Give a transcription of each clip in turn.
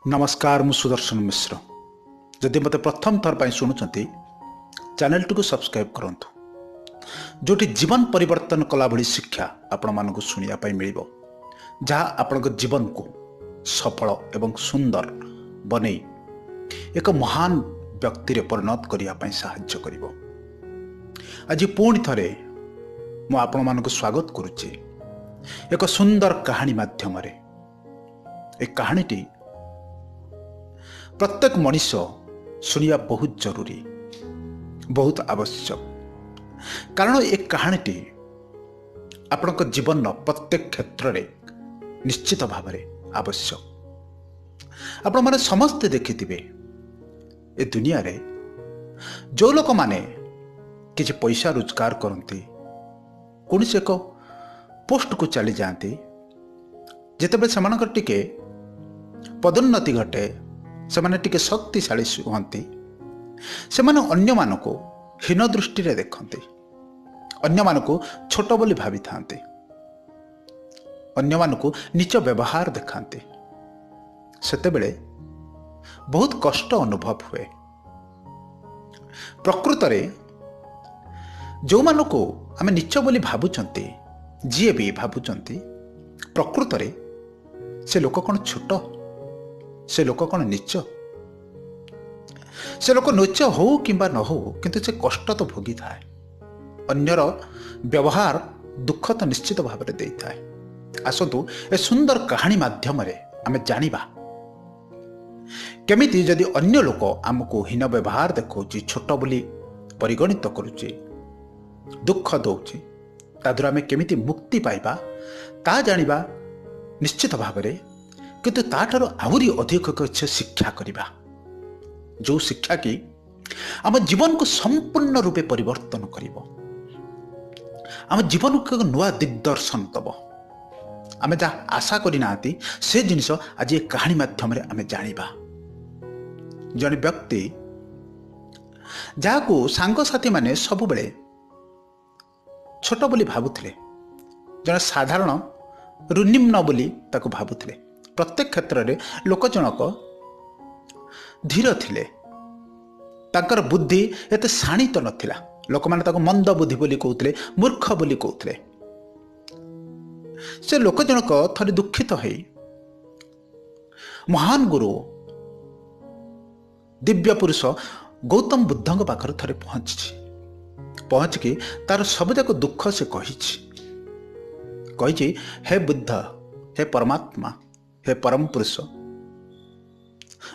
ନମସ୍କାର, ମୁଁ ସୁଦର୍ଶନ ମିଶ୍ର। ଯଦି ମୋତେ ପ୍ରଥମ ଥର ପାଇଁ ଶୁଣୁଛନ୍ତି, ଚ୍ୟାନେଲଟିକୁ ସବସ୍କ୍ରାଇବ୍ କରନ୍ତୁ, ଯେଉଁଠି ଜୀବନ ପରିବର୍ତ୍ତନ କଲା ଭଳି ଶିକ୍ଷା ଆପଣମାନଙ୍କୁ ଶୁଣିବା ପାଇଁ ମିଳିବ, ଯାହା ଆପଣଙ୍କ ଜୀବନକୁ ସଫଳ ଏବଂ ସୁନ୍ଦର ବନେଇ ଏକ ମହାନ ବ୍ୟକ୍ତିରେ ପରିଣତ କରିବା ପାଇଁ ସାହାଯ୍ୟ କରିବ। ଆଜି ପୁଣି ଥରେ ମୁଁ ଆପଣମାନଙ୍କୁ ସ୍ୱାଗତ କରୁଛି ଏକ ସୁନ୍ଦର କାହାଣୀ ମାଧ୍ୟମରେ। ଏ କାହାଣୀଟି ପ୍ରତ୍ୟେକ ମଣିଷ ଶୁଣିବା ବହୁତ ଜରୁରୀ, ବହୁତ ଆବଶ୍ୟକ, କାରଣ ଏ କାହାଣୀଟି ଆପଣଙ୍କ ଜୀବନର ପ୍ରତ୍ୟେକ କ୍ଷେତ୍ରରେ ନିଶ୍ଚିତ ଭାବରେ ଆବଶ୍ୟକ। ଆପଣମାନେ ସମସ୍ତେ ଦେଖିଥିବେ, ଏ ଦୁନିଆରେ ଯେଉଁ ଲୋକମାନେ କିଛି ପଇସା ରୋଜଗାର କରନ୍ତି, କୌଣସି ଏକ ପୋଷ୍ଟକୁ ଚାଲିଯାଆନ୍ତି, ଯେତେବେଳେ ସେମାନଙ୍କର ଟିକେ ପଦୋନ୍ନତି ଘଟେ, ସେମାନେ ଟିକେ ଶକ୍ତିଶାଳୀ ହୁଅନ୍ତି, ସେମାନେ ଅନ୍ୟମାନଙ୍କୁ ହୀନ ଦୃଷ୍ଟିରେ ଦେଖନ୍ତି, ଅନ୍ୟମାନଙ୍କୁ ଛୋଟ ବୋଲି ଭାବିଥାନ୍ତି, ଅନ୍ୟମାନଙ୍କୁ ନୀଚ ବ୍ୟବହାର ଦେଖାନ୍ତି। ସେତେବେଳେ ବହୁତ କଷ୍ଟ ଅନୁଭବ ହୁଏ। ପ୍ରକୃତରେ ଯେଉଁମାନଙ୍କୁ ଆମେ ନୀଚ ବୋଲି ଭାବୁଛନ୍ତି, ଯିଏ ବି ଭାବୁଛନ୍ତି, ପ୍ରକୃତରେ ସେ ଲୋକ କ'ଣ ଛୋଟ? ସେ ଲୋକ କ'ଣ ନୀଚ? ସେ ଲୋକ ନୀଚ ହଉ କିମ୍ବା ନ ହଉ, କିନ୍ତୁ ସେ କଷ୍ଟ ତ ଭୋଗିଥାଏ। ଅନ୍ୟର ବ୍ୟବହାର ଦୁଃଖ ତ ନିଶ୍ଚିତ ଭାବରେ ଦେଇଥାଏ। ଆସନ୍ତୁ ଏ ସୁନ୍ଦର କାହାଣୀ ମାଧ୍ୟମରେ ଆମେ ଜାଣିବା କେମିତି ଯଦି ଅନ୍ୟ ଲୋକ ଆମକୁ ହୀନ ବ୍ୟବହାର ଦେଖାଉଛି, ଛୋଟ ବୋଲି ପରିଗଣିତ କରୁଛି, ଦୁଃଖ ଦେଉଛି, ତା ଦେହରୁ ଆମେ କେମିତି ମୁକ୍ତି ପାଇବା ତାହା ଜାଣିବା ନିଶ୍ଚିତ ଭାବରେ। କିନ୍ତୁ ତାଠାରୁ ଆହୁରି ଅଧିକ କିଛି ଶିକ୍ଷା କରିବା, ଯେଉଁ ଶିକ୍ଷା କି ଆମ ଜୀବନକୁ ସମ୍ପୂର୍ଣ୍ଣ ରୂପେ ପରିବର୍ତ୍ତନ କରିବ, ଆମ ଜୀବନକୁ ଏକ ନୂଆ ଦିଗ୍ଦର୍ଶନ ଦେବ। ଆମେ ଯାହା ଆଶା କରିନାହାନ୍ତି ସେ ଜିନିଷ ଆଜି ଏ କାହାଣୀ ମାଧ୍ୟମରେ ଆମେ ଜାଣିବା। ଜଣେ ବ୍ୟକ୍ତି ଯାହାକୁ ସାଙ୍ଗସାଥିମାନେ ସବୁବେଳେ ଛୋଟ ବୋଲି ଭାବୁଥିଲେ, ଜଣେ ସାଧାରଣ ରୁ ନିମ୍ନ ବୋଲି ତାକୁ ଭାବୁଥିଲେ, ପ୍ରତ୍ୟେକ କ୍ଷେତ୍ରରେ ଲୋକ ଜଣକ ଧୀର ଥିଲେ, ତାଙ୍କର ବୁଦ୍ଧି ଏତେ ଶାଣିତ ନଥିଲା, ଲୋକମାନେ ତାକୁ ମନ୍ଦ ବୁଦ୍ଧି ବୋଲି କହୁଥିଲେ, ମୂର୍ଖ ବୋଲି କହୁଥିଲେ। ସେ ଲୋକ ଜଣକ ଥରେ ଦୁଃଖିତ ହେଇ ମହାନ ଗୁରୁ ଦିବ୍ୟ ପୁରୁଷ ଗୌତମ ବୁଦ୍ଧଙ୍କ ପାଖରେ ଥରେ ପହଞ୍ଚିଛି। ପହଞ୍ଚିକି ତାର ସବୁଯାକ ଦୁଃଖ ସେ କହିଛି। କହିଛି, ହେ ବୁଦ୍ଧ, ହେ ପରମାତ୍ମା, ହେ ପରମ ପୁରୁଷ,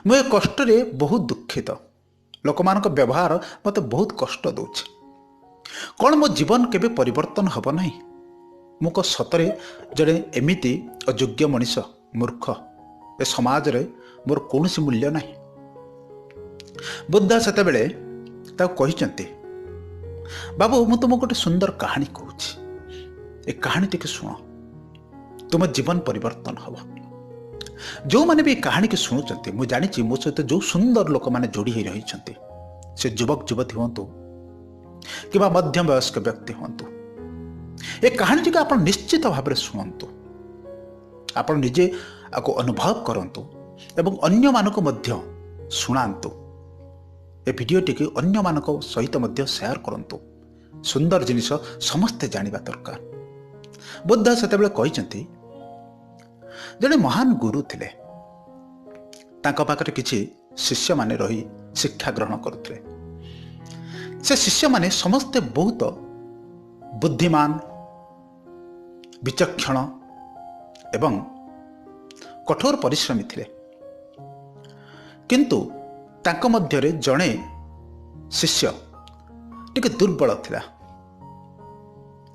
ମୁଁ ଏ କଷ୍ଟରେ ବହୁତ ଦୁଃଖିତ। ଲୋକମାନଙ୍କ ବ୍ୟବହାର ମୋତେ ବହୁତ କଷ୍ଟ ଦେଉଛି। କ'ଣ ମୋ ଜୀବନ କେବେ ପରିବର୍ତ୍ତନ ହେବ ନାହିଁ? ମୁଁ କ'ଣ ସତରେ ଜଣେ ଏମିତି ଅଯୋଗ୍ୟ ମଣିଷ, ମୂର୍ଖ? ଏ ସମାଜରେ ମୋର କୌଣସି ମୂଲ୍ୟ ନାହିଁ? ବୁଦ୍ଧ ସେତେବେଳେ ତାକୁ କହିଛନ୍ତି, ବାବୁ, ମୁଁ ତୁମକୁ ଗୋଟେ ସୁନ୍ଦର କାହାଣୀ କହୁଛି, ଏ କାହାଣୀ ଟିକେ ଶୁଣ, ତୁମ ଜୀବନ ପରିବର୍ତ୍ତନ ହେବ। ଯେଉଁମାନେ ବି ଏ କାହାଣୀକି ଶୁଣୁଛନ୍ତି, ମୁଁ ଜାଣିଛି ମୋ ସହିତ ଯେଉଁ ସୁନ୍ଦର ଲୋକମାନେ ଯୋଡ଼ି ହୋଇ ରହିଛନ୍ତି, ସେ ଯୁବକ ଯୁବତୀ ହୁଅନ୍ତୁ କିମ୍ବା ମଧ୍ୟମ ବୟସ୍କ ବ୍ୟକ୍ତି ହୁଅନ୍ତୁ, ଏ କାହାଣୀଟିକୁ ଆପଣ ନିଶ୍ଚିତ ଭାବରେ ଶୁଣନ୍ତୁ। ଆପଣ ନିଜେ ଆକୁ ଅନୁଭବ କରନ୍ତୁ ଏବଂ ଅନ୍ୟମାନଙ୍କୁ ମଧ୍ୟ ଶୁଣାନ୍ତୁ। ଏ ଭିଡ଼ିଓଟିକୁ ଅନ୍ୟମାନଙ୍କ ସହିତ ମଧ୍ୟ ସେୟାର କରନ୍ତୁ। ସୁନ୍ଦର ଜିନିଷ ସମସ୍ତେ ଜାଣିବା ଦରକାର। ବୁଦ୍ଧ ସେତେବେଳେ କହିଛନ୍ତି, ଜଣେ ମହାନ ଗୁରୁ ଥିଲେ, ତାଙ୍କ ପାଖରେ କିଛି ଶିଷ୍ୟମାନେ ରହି ଶିକ୍ଷା ଗ୍ରହଣ କରୁଥିଲେ। ସେ ଶିଷ୍ୟମାନେ ସମସ୍ତେ ବହୁତ ବୁଦ୍ଧିମାନ, ବିଚକ୍ଷଣ ଏବଂ କଠୋର ପରିଶ୍ରମୀ ଥିଲେ। କିନ୍ତୁ ତାଙ୍କ ମଧ୍ୟରେ ଜଣେ ଶିଷ୍ୟ ଟିକେ ଦୁର୍ବଳ ଥିଲା।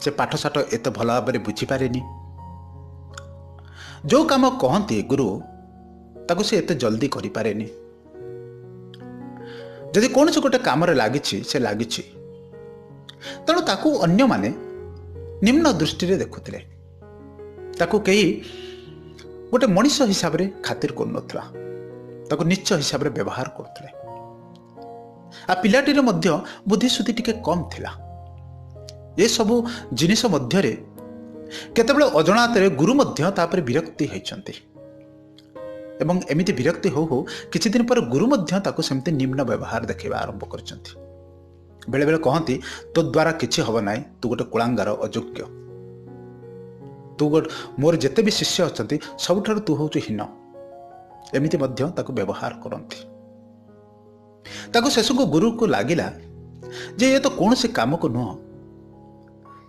ସେ ପାଠଶାଠ ଏତେ ଭଲ ଭାବରେ ବୁଝିପାରେନି। ଯେଉଁ କାମ କହନ୍ତି ଗୁରୁ, ତାକୁ ସେ ଏତେ ଜଲ୍ଦି କରିପାରେନି। ଯଦି କୌଣସି ଗୋଟେ କାମରେ ଲାଗିଛି, ସେ ଲାଗିଛି। ତେଣୁ ତାକୁ ଅନ୍ୟମାନେ ନିମ୍ନ ଦୃଷ୍ଟିରେ ଦେଖୁଥିଲେ। ତାକୁ କେହି ଗୋଟେ ମଣିଷ ହିସାବରେ ଖାତିର କରୁନଥିଲା, ତାକୁ ନୀଚ ହିସାବରେ ବ୍ୟବହାର କରୁଥିଲେ। ଆଉ ପିଲାଟିର ମଧ୍ୟ ବୁଦ୍ଧିସୁଦ୍ଧି ଟିକେ କମ୍ ଥିଲା। ଏସବୁ ଜିନିଷ ମଧ୍ୟରେ କେତେବେଳେ ଅଜଣାତରେ ଗୁରୁ ମଧ୍ୟ ତାପରେ ବିରକ୍ତି ହେଇଛନ୍ତି। ଏବଂ ଏମିତି ବିରକ୍ତି ହଉ ହଉ କିଛି ଦିନ ପରେ ଗୁରୁ ମଧ୍ୟ ତାକୁ ସେମିତି ନିମ୍ନ ବ୍ୟବହାର ଦେଖାଇବା ଆରମ୍ଭ କରିଛନ୍ତି। ବେଳେବେଳେ କହନ୍ତି, ତୋ ଦ୍ୱାରା କିଛି ହେବ ନାହିଁ, ତୁ ଗୋଟେ କୁଳାଙ୍ଗାର, ଅଯୋଗ୍ୟ, ତୁ ଗୋଟେ ମୋର ଯେତେ ବି ଶିଷ୍ୟ ଅଛନ୍ତି ସବୁଠାରୁ ତୁ ହେଉଛୁ ହୀନ। ଏମିତି ମଧ୍ୟ ତାକୁ ବ୍ୟବହାର କରନ୍ତି। ତାକୁ ଶେଷକୁ ଗୁରୁକୁ ଲାଗିଲା ଯେ ଇଏ ତ କୌଣସି କାମକୁ ନୁହଁ,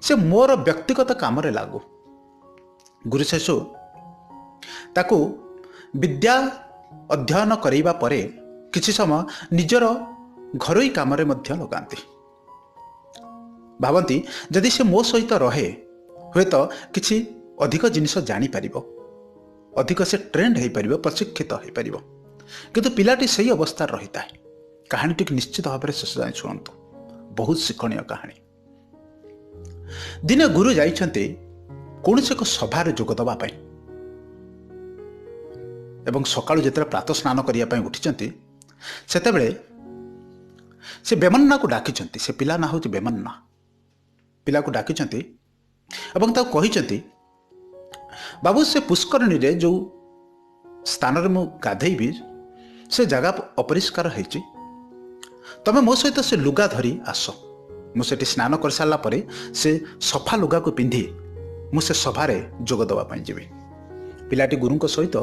ସେ ମୋର ବ୍ୟକ୍ତିଗତ କାମରେ ଲାଗୁ। ଗୁରୁ ଶେଷୁ ତାକୁ ବିଦ୍ୟା ଅଧ୍ୟୟନ କରାଇବା ପରେ କିଛି ସମୟ ନିଜର ଘରୋଇ କାମରେ ମଧ୍ୟ ଲଗାନ୍ତି। ଭାବନ୍ତି ଯଦି ସେ ମୋ ସହିତ ରହେ ହୁଏତ କିଛି ଅଧିକ ଜିନିଷ ଜାଣିପାରିବ, ଅଧିକ ସେ ଟ୍ରେଣ୍ଡ ହୋଇପାରିବ, ପ୍ରଶିକ୍ଷିତ ହୋଇପାରିବ। କିନ୍ତୁ ପିଲାଟି ସେଇ ଅବସ୍ଥାରେ ରହିଥାଏ। କାହାଣୀଟିକୁ ନିଶ୍ଚିତ ଭାବରେ ଶେଷ ଯାଏଁ ଶୁଣନ୍ତୁ, ବହୁତ ଶିକ୍ଷଣୀୟ କାହାଣୀ। ଦିନେ ଗୁରୁ ଯାଇଛନ୍ତି କୌଣସି ଏକ ସଭାରେ ଯୋଗ ଦେବା ପାଇଁ ଏବଂ ସକାଳୁ ଯେତେବେଳେ ପ୍ରାତଃ ସ୍ନାନ କରିବା ପାଇଁ ଉଠିଛନ୍ତି ସେତେବେଳେ ସେ ବେମନ୍ନାକୁ ଡାକିଛନ୍ତି। ସେ ପିଲା ନାଁ ହେଉଛି ବେମନ୍ନା। ପିଲାକୁ ଡାକିଛନ୍ତି ଏବଂ ତାକୁ କହିଛନ୍ତି, ବାବୁ ସେ ପୁଷ୍କରିଣୀରେ ଯେଉଁ ସ୍ଥାନରେ ମୁଁ ଗାଧେଇବି ସେ ଜାଗା ଅପରିଷ୍କାର ହେଇଛି, ତମେ ମୋ ସହିତ ସେ ଲୁଗା ଧରି ଆସ। ମୁଁ ସେଠି ସ୍ନାନ କରିସାରିଲା ପରେ ସେ ସଫା ଲୁଗାକୁ ପିନ୍ଧି ମୁଁ ସେ ସଭାରେ ଯୋଗ ଦେବା ପାଇଁ ଯିବି। ପିଲାଟି ଗୁରୁଙ୍କ ସହିତ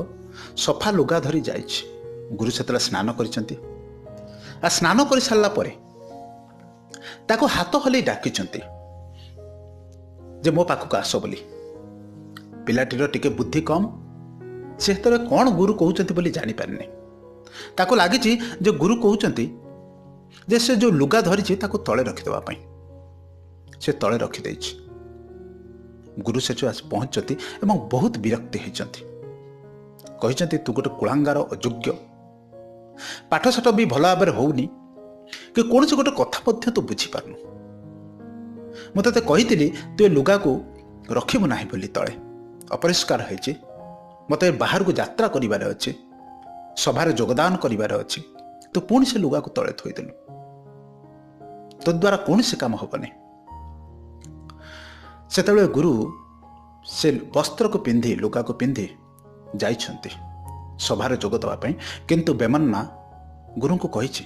ସଫା ଲୁଗା ଧରି ଯାଇଛି। ଗୁରୁ ସେତେବେଳେ ସ୍ନାନ କରିଛନ୍ତି। ଆଉ ସ୍ନାନ କରିସାରିଲା ପରେ ତାକୁ ହାତ ହଲେଇ ଡାକିଛନ୍ତି ଯେ ମୋ ପାଖକୁ ଆସ ବୋଲି। ପିଲାଟିର ଟିକେ ବୁଦ୍ଧି କମ୍, ସେ ସେତେବେଳେ କ'ଣ ଗୁରୁ କହୁଛନ୍ତି ବୋଲି ଜାଣିପାରିନି। ତାକୁ ଲାଗିଛି ଯେ ଗୁରୁ କହୁଛନ୍ତି ଯେ ସେ ଯେଉଁ ଲୁଗା ଧରିଛି ତାକୁ ତଳେ ରଖିଦେବା ପାଇଁ। ସେ ତଳେ ରଖିଦେଇଛି। ଗୁରୁ ସେଠୁ ଆସି ପହଞ୍ଚନ୍ତି ଏବଂ ବହୁତ ବିରକ୍ତି ହେଇଛନ୍ତି। କହିଛନ୍ତି, ତୁ ଗୋଟେ କୁଳାଙ୍ଗାର, ଅଯୋଗ୍ୟ, ପାଠଶାଠ ବି ଭଲ ଭାବରେ ହେଉନି କି କୌଣସି ଗୋଟେ କଥା ମଧ୍ୟ ତୁ ବୁଝିପାରୁନୁ। ମୁଁ ତୋତେ କହିଥିଲି ତୁ ଏ ଲୁଗାକୁ ରଖିବୁ ନାହିଁ ବୋଲି, ତଳେ ଅପରିଷ୍କାର ହେଇଛି, ମୋତେ ବାହାରକୁ ଯାତ୍ରା କରିବାର ଅଛି, ସଭାରେ ଯୋଗଦାନ କରିବାର ଅଛି, ତୁ ପୁଣି ସେ ଲୁଗାକୁ ତଳେ ଥୋଇଦେଲୁ, ତଦ୍ୱାରା କୌଣସି କାମ ହେବନି। ସେତେବେଳେ ଗୁରୁ ସେ ବସ୍ତ୍ରକୁ ପିନ୍ଧି, ଲୁଗାକୁ ପିନ୍ଧି ଯାଇଛନ୍ତି ସଭାରେ ଯୋଗ ଦେବା ପାଇଁ। କିନ୍ତୁ ବେମନ୍ନା ଗୁରୁଙ୍କୁ କହିଛି,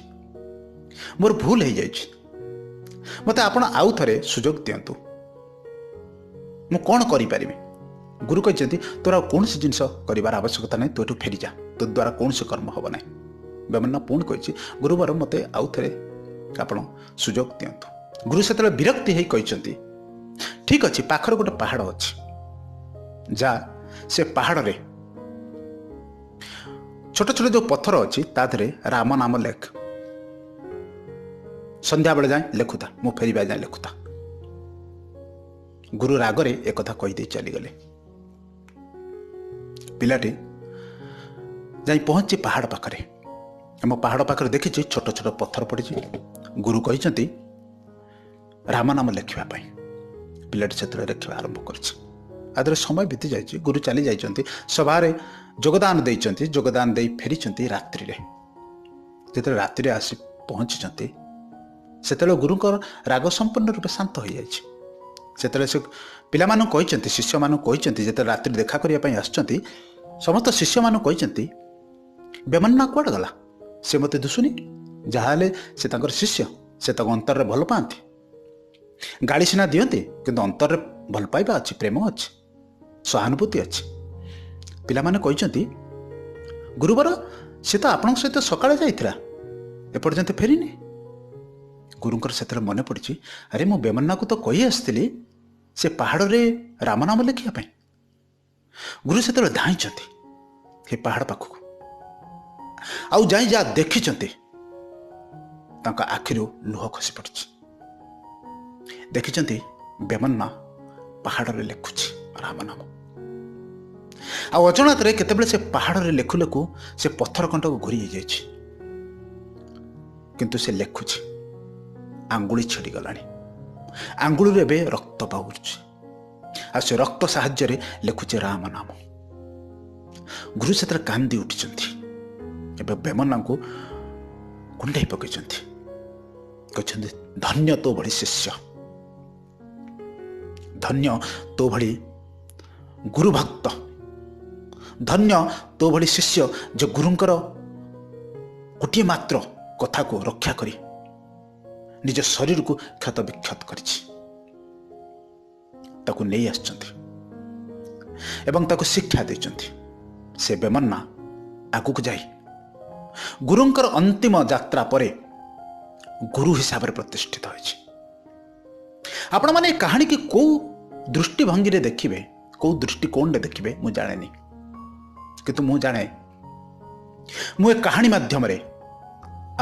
ମୋର ଭୁଲ ହେଇଯାଇଛି, ମୋତେ ଆପଣ ଆଉ ଥରେ ସୁଯୋଗ ଦିଅନ୍ତୁ, ମୁଁ କ'ଣ କରିପାରିବି। ଗୁରୁ କହିଛନ୍ତି, ତୋର ଆଉ କୌଣସି ଜିନିଷ କରିବାର ଆବଶ୍ୟକତା ନାହିଁ, ତୁ ଏଠୁ ଫେରିଯା, ତୋ ଦ୍ୱାରା କୌଣସି କର୍ମ ହେବ ନାହିଁ। ବେମନ୍ନା ପୁଣି କହିଛି, ଗୁରୁବାର ମୋତେ ଆଉ ଥରେ ଆପଣ ସୁଯୋଗ ଦିଅନ୍ତୁ। ଗୁରୁ ସେତେବେଳେ ବିରକ୍ତି ହେଇ କହିଛନ୍ତି, ଠିକ୍ ଅଛି, ପାଖରେ ଗୋଟେ ପାହାଡ଼ ଅଛି, ଯା ସେ ପାହାଡ଼ରେ ଛୋଟ ଛୋଟ ଯେଉଁ ପଥର ଅଛି ତା ଦେହରେ ରାମ ନାମ ଲେଖ, ସନ୍ଧ୍ୟାବେଳେ ଯାଏଁ ଲେଖୁଥା, ମୁଁ ଫେରିବା ଯାଏଁ ଲେଖୁଥା। ଗୁରୁ ରାଗରେ ଏକଥା କହିଦେଇ ଚାଲିଗଲେ। ପିଲାଟି ଯାଇ ପହଞ୍ଚି ପାହାଡ଼ ପାଖରେ। ଆମ ପାହାଡ଼ ପାଖରେ ଦେଖିଛି ଛୋଟ ଛୋଟ ପଥର ପଡ଼ିଛି। ଗୁରୁ କହିଛନ୍ତି ରାମ ନାମ ଲେଖିବା ପାଇଁ। ପିଲାଟି ସେତେବେଳେ ଲେଖିବା ଆରମ୍ଭ କରିଛି। ଆଦରେ ସମୟ ବିତି ଯାଇଛି, ଗୁରୁ ଚାଲି ଯାଇଛନ୍ତି, ସଭାରେ ଯୋଗଦାନ ଦେଇଛନ୍ତି, ଯୋଗଦାନ ଦେଇ ଫେରିଛନ୍ତି ରାତ୍ରିରେ। ଯେତେବେଳେ ରାତିରେ ଆସି ପହଞ୍ଚିଛନ୍ତି ସେତେବେଳେ ଗୁରୁଙ୍କର ରାଗ ସମ୍ପୂର୍ଣ୍ଣ ରୂପେ ଶାନ୍ତ ହୋଇଯାଇଛି। ସେତେବେଳେ ସେ ପିଲାମାନଙ୍କୁ କହିଛନ୍ତି, ଶିଷ୍ୟମାନଙ୍କୁ କହିଛନ୍ତି, ଯେତେବେଳେ ରାତ୍ରି ଦେଖା କରିବା ପାଇଁ ଆସିଛନ୍ତି ସମସ୍ତ ଶିଷ୍ୟମାନଙ୍କୁ କହିଛନ୍ତି, ବେମନ୍ନା କୁଆଡ଼େ ଗଲା? ସେ ମୋତେ ଦୁଶୁନି, ଯାହାହେଲେ ସେ ତାଙ୍କର ଶିଷ୍ୟ, ସେ ତାଙ୍କ ଅନ୍ତରରେ ଭଲ ପାଆନ୍ତି। ଗାଳି ସିନା ଦିଅନ୍ତି କିନ୍ତୁ ଅନ୍ତରରେ ଭଲ ପାଇବା ଅଛି, ପ୍ରେମ ଅଛି, ସହାନୁଭୂତି ଅଛି। ପିଲାମାନେ କହିଛନ୍ତି, ଗୁରୁବର ସେ ତ ଆପଣଙ୍କ ସହିତ ସକାଳେ ଯାଇଥିଲା, ଏପର୍ଯ୍ୟନ୍ତ ଫେରିନି। ଗୁରୁଙ୍କର ସେଥିରେ ମନେ ପଡ଼ିଛି, ଆରେ ମୁଁ ବେମନ୍ନାକୁ ତ କହି ଆସିଥିଲି ସେ ପାହାଡ଼ରେ ରାମନାମ ଲେଖିବା ପାଇଁ। ଗୁରୁ ସେତେବେଳେ ଧାଇଁଛନ୍ତି ସେ ପାହାଡ଼ ପାଖକୁ, ଆଉ ଯାଇ ଯାହା ଦେଖିଛନ୍ତି ତାଙ୍କ ଆଖିରୁ ଲୁହ ଖସି ପଡ଼ିଛି। ଦେଖିଛନ୍ତି ବେମନ୍ନା ପାହାଡ଼ରେ ଲେଖୁଛି ରାମନାମ। ଆଉ ଅଜଣାତରେ କେତେବେଳେ ସେ ପାହାଡ଼ରେ ଲେଖୁ ଲେଖୁ ସେ ପଥର କଣ୍ଟାକୁ ଘୁରି ହେଇଯାଇଛି, କିନ୍ତୁ ସେ ଲେଖୁଛି। ଆଙ୍ଗୁଳି ଛିଡ଼ିଗଲାଣି, ଆଙ୍ଗୁଳିରୁ ଏବେ ରକ୍ତ ବାହାରୁଛି, ଆଉ ସେ ରକ୍ତ ସାହାଯ୍ୟରେ ଲେଖୁଛି ରାମ ନାମ। ଗୁରୁ ସେଥିରେ କାନ୍ଦି ଉଠିଛନ୍ତି। ଏବେ ବେମନ୍ନାଙ୍କୁ କୁଣ୍ଢେଇ ପକାଇଛନ୍ତି, କହିଛନ୍ତି, ଧନ୍ୟ ତୋ ଭଳି ଶିଷ୍ୟ, ଧନ୍ୟ ତୋ ଭଳି ଗୁରୁଭକ୍ତ, ଧନ୍ୟ ତୋ ଭଳି ଶିଷ୍ୟ ଯେ ଗୁରୁଙ୍କର ଗୋଟିଏ ମାତ୍ର କଥାକୁ ରକ୍ଷା କରି ନିଜ ଶରୀରକୁ କ୍ଷତ ବିକ୍ଷତ କରିଛି। ତାକୁ ନେଇ ଆସିଛନ୍ତି ଏବଂ ତାକୁ ଶିକ୍ଷା ଦେଇଛନ୍ତି। ସେ ବେମନ୍ନା ଆଗକୁ ଯାଇ ଗୁରୁଙ୍କର ଅନ୍ତିମ ଯାତ୍ରା ପରେ ଗୁରୁ ହିସାବରେ ପ୍ରତିଷ୍ଠିତ ହୋଇଛି। ଆପଣମାନେ ଏ କାହାଣୀକି କେଉଁ ଦୃଷ୍ଟିଭଙ୍ଗୀରେ ଦେଖିବେ, କେଉଁ ଦୃଷ୍ଟିକୋଣରେ ଦେଖିବେ ମୁଁ ଜାଣେନି, କିନ୍ତୁ ମୁଁ ଜାଣେ, ମୁଁ ଏ କାହାଣୀ ମାଧ୍ୟମରେ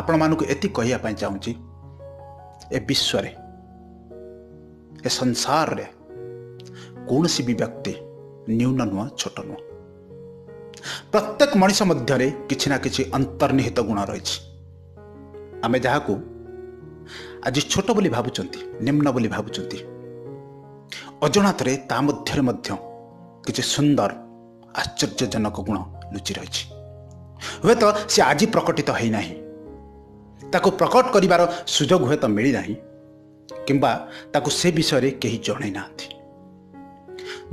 ଆପଣମାନଙ୍କୁ ଏତିକି କହିବା ପାଇଁ ଚାହୁଁଛି, ଏ ବିଶ୍ୱରେ, ଏ ସଂସାରରେ କୌଣସି ବି ବ୍ୟକ୍ତି ନ୍ୟୁନ ନୁହଁ, ଛୋଟ ନୁହଁ। ପ୍ରତ୍ୟେକ ମଣିଷ ମଧ୍ୟରେ କିଛି ନା କିଛି ଅନ୍ତର୍ନିହିତ ଗୁଣ ରହିଛି। ଆମେ ଯାହାକୁ ଆଜି ଛୋଟ ବୋଲି ଭାବୁଛନ୍ତି, ନିମ୍ନ ବୋଲି ଭାବୁଛନ୍ତି, ଅଜଣାତରେ ତା ମଧ୍ୟରେ ମଧ୍ୟ କିଛି ସୁନ୍ଦର ଆଶ୍ଚର୍ଯ୍ୟଜନକ ଗୁଣ ଲୁଚି ରହିଛି। ହୁଏତ ସେ ଆଜି ପ୍ରକଟିତ ହୋଇନାହିଁ, ତାକୁ ପ୍ରକଟ କରିବାର ସୁଯୋଗ ହୁଏତ ମିଳିନାହିଁ, କିମ୍ବା ତାକୁ ସେ ବିଷୟରେ କେହି ଜଣାଇ ନାହାନ୍ତି।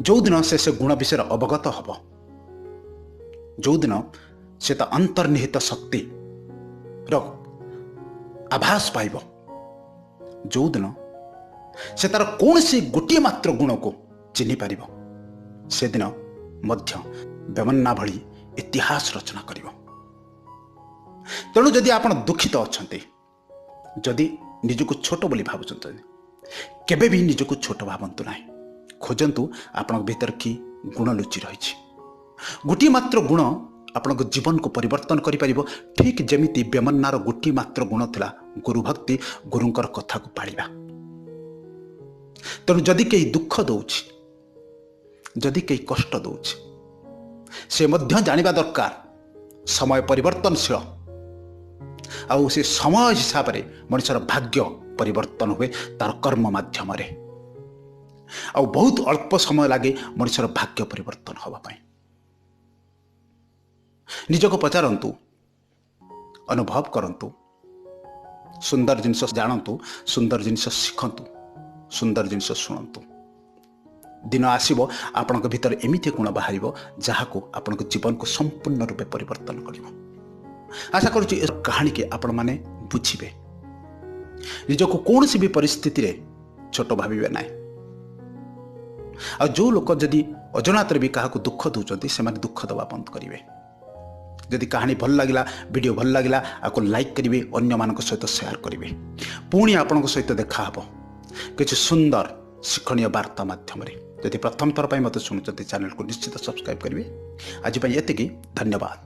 ଯେଉଁଦିନ ସେ ସେ ଗୁଣ ବିଷୟରେ ଅବଗତ ହେବ, ଯେଉଁଦିନ ସେ ତା ଅନ୍ତର୍ନିହିତ ଶକ୍ତିର ଆଭାସ ପାଇବ, ଯେଉଁଦିନ ସେ ତାର କୌଣସି ଗୋଟିଏ ମାତ୍ର ଗୁଣକୁ ଚିହ୍ନିପାରିବ, ସେଦିନ ମଧ୍ୟ ବେମନ୍ନା ଭଳି ଇତିହାସ ରଚନା କରିବ। ତେଣୁ ଯଦି ଆପଣ ଦୁଃଖିତ ଅଛନ୍ତି, ଯଦି ନିଜକୁ ଛୋଟ ବୋଲି ଭାବୁଛନ୍ତି, କେବେ ବି ନିଜକୁ ଛୋଟ ଭାବନ୍ତୁ ନାହିଁ। ଖୋଜନ୍ତୁ ଆପଣଙ୍କ ଭିତରେ କି ଗୁଣ ଲୁଚି ରହିଛି। ଗୋଟିଏ ମାତ୍ର ଗୁଣ ଆପଣଙ୍କ ଜୀବନକୁ ପରିବର୍ତ୍ତନ କରିପାରିବ, ଠିକ୍ ଯେମିତି ବେମନ୍ନାର ଗୋଟିଏ ମାତ୍ର ଗୁଣ ଥିଲା ଗୁରୁଭକ୍ତି, ଗୁରୁଙ୍କର କଥାକୁ ପାଳିବା। ତେଣୁ ଯଦି କେହି ଦୁଃଖ ଦେଉଛି, ଯଦି କେହି କଷ୍ଟ ଦେଉଛି, ସେ ମଧ୍ୟ ଜାଣିବା ଦରକାର ସମୟ ପରିବର୍ତ୍ତନଶୀଳ, ଆଉ ସେ ସମୟ ହିସାବରେ ମଣିଷର ଭାଗ୍ୟ ପରିବର୍ତ୍ତନ ହୁଏ ତାର କର୍ମ ମାଧ୍ୟମରେ। ଆଉ ବହୁତ ଅଳ୍ପ ସମୟ ଲାଗେ ମଣିଷର ଭାଗ୍ୟ ପରିବର୍ତ୍ତନ ହେବା ପାଇଁ। ନିଜକୁ ପଚାରନ୍ତୁ, ଅନୁଭବ କରନ୍ତୁ, ସୁନ୍ଦର ଜିନିଷ ଜାଣନ୍ତୁ, ସୁନ୍ଦର ଜିନିଷ ଶିଖନ୍ତୁ, ସୁନ୍ଦର ଜିନିଷ ଶୁଣନ୍ତୁ। ଦିନ ଆସିବ ଆପଣଙ୍କ ଭିତରେ ଏମିତି ଗୁଣ ବାହାରିବ ଯାହାକୁ ଆପଣଙ୍କ ଜୀବନକୁ ସମ୍ପୂର୍ଣ୍ଣ ରୂପେ ପରିବର୍ତ୍ତନ କରିବ। ଆଶା କରୁଛି ଏ କାହାଣୀକି ଆପଣମାନେ ବୁଝିବେ। ନିଜକୁ କୌଣସି ବି ପରିସ୍ଥିତିରେ ଛୋଟ ଭାବିବେ ନାହିଁ। ଆଉ ଯେଉଁ ଲୋକ ଯଦି ଅଜଣାତରେ ବି କାହାକୁ ଦୁଃଖ ଦେଉଛନ୍ତି, ସେମାନେ ଦୁଃଖ ଦେବା ବନ୍ଦ କରିବେ। ଯଦି କାହାଣୀ ଭଲ ଲାଗିଲା, ଭିଡ଼ିଓ ଭଲ ଲାଗିଲା, ଆକୁ ଲାଇକ୍ କରିବେ, ଅନ୍ୟମାନଙ୍କ ସହିତ ସେୟାର କରିବେ। ପୁଣି ଆପଣଙ୍କ ସହିତ ଦେଖାହେବ କିଛି ସୁନ୍ଦର ଶିକ୍ଷଣୀୟ ବାର୍ତ୍ତା ମାଧ୍ୟମରେ। ଯଦି ପ୍ରଥମ ଥର ପାଇଁ ମୋତେ ଶୁଣୁଛନ୍ତି, ଚ୍ୟାନେଲକୁ ନିଶ୍ଚିତ ସବସ୍କ୍ରାଇବ୍ କରିବେ। ଆଜି ପାଇଁ ଏତିକି, ଧନ୍ୟବାଦ।